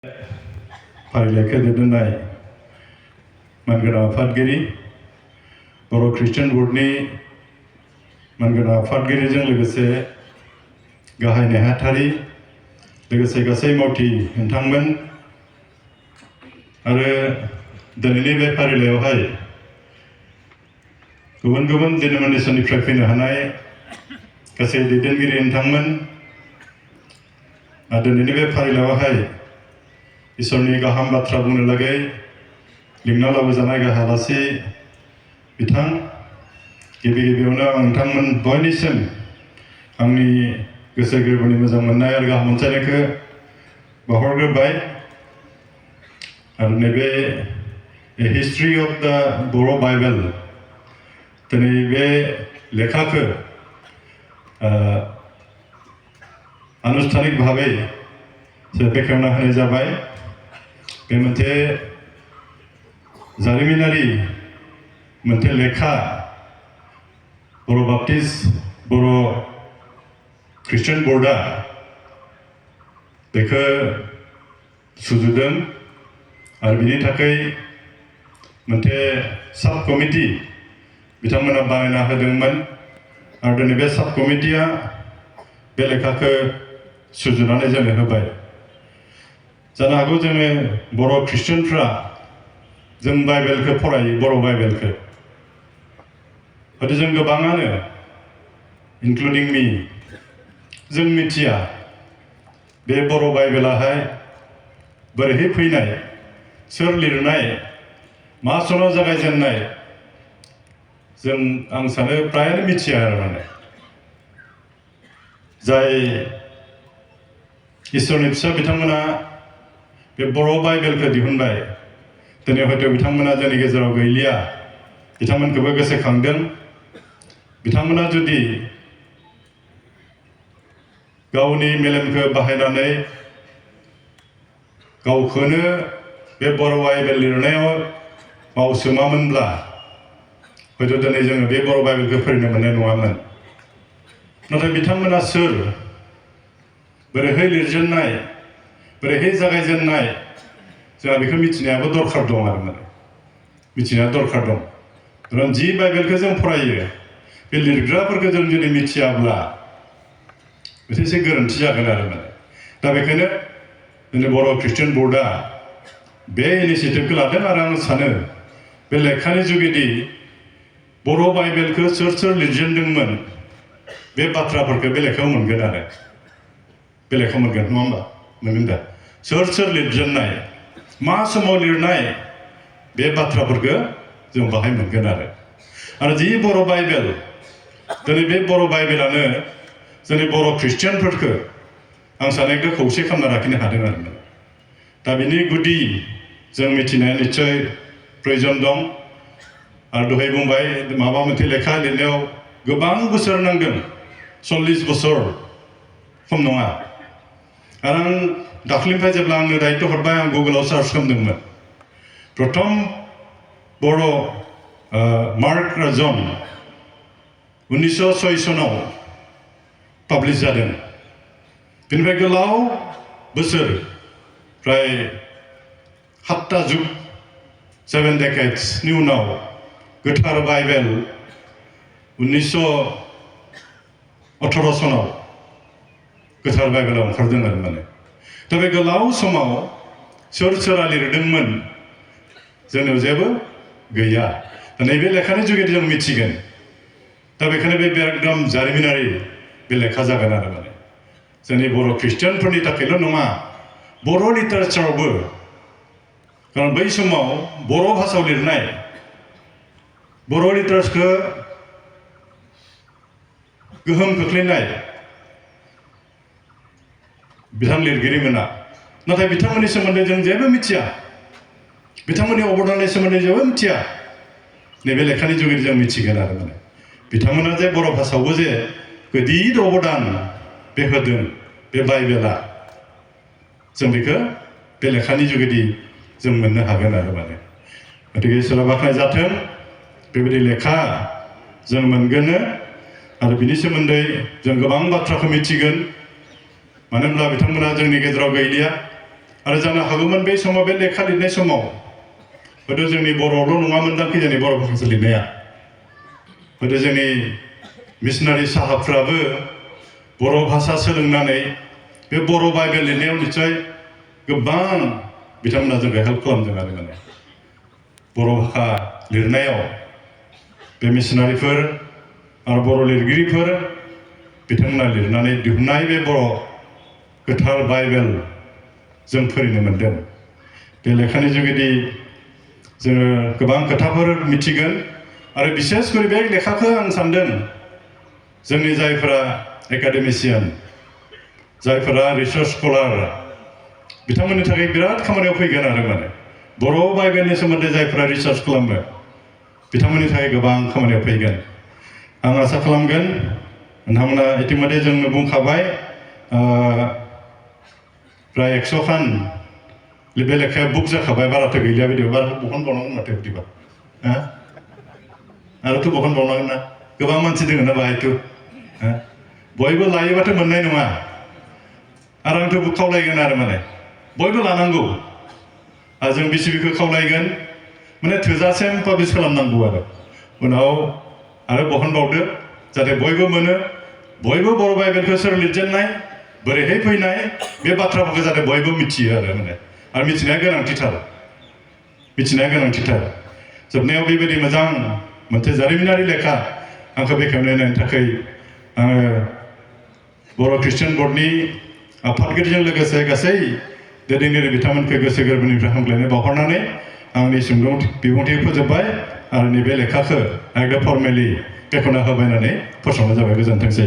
फारिलाइखौ दैदेननाय मानगोनां आफादगिरि बर' ख्रिस्टियान बर्डनि मानगोनां आफादगिरिजों लोगोसे गाहाय नेहाथारि लोगोसे गासै मावथि नोंथांमोन आरो दिनैनि बे फारिलाइयावहाय गुबुन गुबुन डिनोमिनेसननिफ्राय फैनो हानाय गासै दैदेनगिरि नोंथांमोन दिनैनि बे फारिलाइयावहाय इसोरनि गाहाम बाथ्रा बुंनो लागै लिंना लाबोजानाय गाहाय आलासि बिथां गिबि गिबियावनो आं नोंथांमोन बयनिसिम आंनि गोसो गोरबोनि मोजां मोननाय आरो गाहाम मोनजानायखौ बावहरग्रोबाय आरो नैबे हिस्ट्रि अफ द बर' बाइबेल दिनै बे लेखाखौ आनुष्ठानिक भाबै बेखेवना होनाय जाबाय बे मोनसे जारिमिनारि मोनसे लेखा बर' बाप्टिस्ट बर' ख्रिस्टियान बर्डआ बेखौ सुजुदों आरो बिनि थाखाय मोनसे साब कमिटि बिथांमोना बानायना होदोंमोन आरो दिनै बे साब कमिटिया बे लेखाखौ सुजुनानै जोंनो होबाय जानो हागौ जोङो बर' ख्रिस्टियानफ्रा जों बाइबेलखौ फरायो बर' बाइबेलखौ हयथ' जों गोबाङानो इनक्लुडिं मी जों मिथिया बे बर' बाइबेलाहाय बोरैहाय फैनाय सोर लिरनाय मा समाव जागायजेननाय जों आं सानो प्रायानो मिथिया आरो माने जाय इसोरनि फिसा बिथांमोना बे बर' बाइबेलखौ दिहुनबाय दिनै हयथ' बिथांमोना जोंनि गेजेराव गैलिया बिथांमोनखौबो गोसोखांदों बिथांमोना जुदि गावनि मेलेमखौ बाहायनानै गावखौनो बे बर' बाइबेल लिरनायाव मावसोमामोनब्ला हयथ' दिनै जोङो बे बर' बाइबेलखौ फरायनो मोननाय नङामोन नाथाय बिथांमोना सोर बोरैहाय लिरजेननाय बोरैहाय जागायजेननाय जोंहा बेखौ मिथिनायाबो दरखार दं आरो माने मिथिनाया दरखार दं खारन जि बाइबेलखौ जों फरायो बे लिरग्राफोरखौ जों जुदि मिथियाब्ला बेथ' एसे गोरोन्थि जागोन आरो माने दा बेखायनो जोंनि बर' ख्रिस्टियान बर्डआ बे इनिसियेटिभखौ लादों आरो आं सानो बे लेखानि जुगेदि बर' बाइबेलखौ सोर सोर लिरजेनदोंमोन बे बाथ्राफोरखौ बे लेखायाव मोनगोन आरो बे लेखायाव मोनगोन नङा होमबा मोनगोन दा सोर सोर लिरजेननाय मा समाव लिरनाय बे बाथ्राफोरखौ जों बाहाय मोनगोन आरो जि बर' बाइबेल दिनै बे बर' बाइबेलानो जोंनि बर' ख्रिस्टियानफोरखौ आं सानैखौ खौसे खालामना लाखिनो हादों आरो दा बिनि गुदि जों मिथिनाया निस्सय प्रयजन दं आरो दहाय बुंबाय माबा मोनसे लेखा लिरनायाव गोबां बोसोर नांगोन 40 बोसोर खम नङा आरो आं दाख्लैनिफ्राय जेब्ला आंनो दायित्व हरबाय आं गुगोलाव सार्च खालामदोंमोन प्रथम बर' मार्क राजन 1906 सनाव पाब्लिश जादों बेनिफ्राय गोलाव बोसोर प्राय 7 जुग 7 डेकेड्सनि उनाव गोथार बाइबेल 1918 सनाव गोथार बाइबेलाव ओंखारदों आरो माने दा बे गोलाव समाव सोर सोरा लिरदोंमोन जोंनाव जेबो गैया दा नैबे लेखानि जुगेदि जों मिथिगोन दा बेखायनो बे एकदम जारिमिनारि बे लेखा जागोन आरो माने जोंनि बर' ख्रिस्टियानफोरनि थाखायल' नङा बर' लिटारेचारावबो खारन बै समाव बर' भाषायाव लिरनाय बर' लिटारेचारखौ गोहोम खोख्लैनाय बिथां लिरगिरिमोना नाथाय बिथांमोननि सोमोन्दै जों जेबो मिथिया बिथांमोननि अबदाननि सोमोन्दै जेबो मिथिया नैबे लेखानि जुगेदि जों मिथिगोन आरो माने बिथांमोना जे बर' भाषायावबो जे गिदिर अबदान बे होदों बे बाइबेला जों बेखौ बे लेखानि जुगेदि जों मोननो हागोन आरो माने गतिके इसोरा बाख्नाय जाथों बेबायदि लेखा जों मोनगोन आरो बिनि सोमोन्दै जों गोबां बाथ्राखौ मिथिगोन मानो होनब्ला बिथांमोना जोंनि गेजेराव गैलिया आरो जानो हागौमोन बे समाव बे लेखा लिरनाय समाव हयथ' जोंनि बर'ल' नङामोनदां कि जोंनि बर' भाषासो लिरनाया हयथ' जोंनि मिशनारि साहाबफ्राबो बर' भाषा सोलोंनानै बे बर' बाइबेल लिरनायाव निश्चय गोबां बिथांमोना जोंखौ हेल्प खालामदों आरो माने बर' भाषा लिरनायाव बे मिशनारिफोर आरो बर' लिरगिरिफोर बिथांमोना लिरनानै दिहुननाय बे बर' गोथार बाइबेल जों फरायनो मोन्दों बे लेखानि जुगेदि जोङो गोबां खोथाफोर मिथिगोन आरो बिसेसकरि बे लेखाखौ आं सान्दों जोंनि जायफोरा एकाडेमिसियान जायफोरा रिसार्च स्कलार बिथांमोननि थाखाय बिराद खामानियाव फैगोन आरो माने बर' बाइबेलनि सोमोन्दै जायफोरा रिसार्च खालामो बिथांमोननि थाखाय गोबां खामानियाव फैगोन आं आसा खालामगोन नोंथांमोना इतिमध्य जोंनो बुंखाबाय प्राय 100 खान बे लेखाया बुक जाखाबाय बाराथ' गैलिया बिदिबा बारा बहनबावनांगोन माथो बिदिबा आरोथ' बहनबावनांगोन ना गोबां मानसि दङ ना बाहायथ' बयबो लायोबाथ' मोननाय नङा आरो आंथ' खावलायगोन आरो माने बयबो लानांगौ आरो जों बिसिबिखौ खावलायगोन माने थोजासेम पाब्लिश खालामनांगौ आरो उनाव आरो बहनबावदो जाहाथे बयबो मोनो बयबो बर' बाइबेलखौ सोर लिरजेननाय बोरैहाय फैनाय बे बाथ्राफोरखौ जाहाथे बयबो मिथियो आरो माने आरो मिथिनाया गोनांथिथार जोबनायाव बेबायदि मोजां मोनसे जारिमिनारि लेखा आंखौ बेखेवनो होनायनि थाखाय आङो बर' ख्रिस्टियान बर्डनि आफादगिरिजों लोगोसे गासै दैदेनगिरि बिथांमोनखौ गोसो गोरबोनिफ्राय हामग्लायनाय बावहरनानै आंनि सुंद' बिबुंथिखौ फोजोबबाय आरो नैबे लेखाखौ एकदम फर्मेलि बेखेवना होबाय होननानै फोसावनाय जाबाय गोजोनथोंसै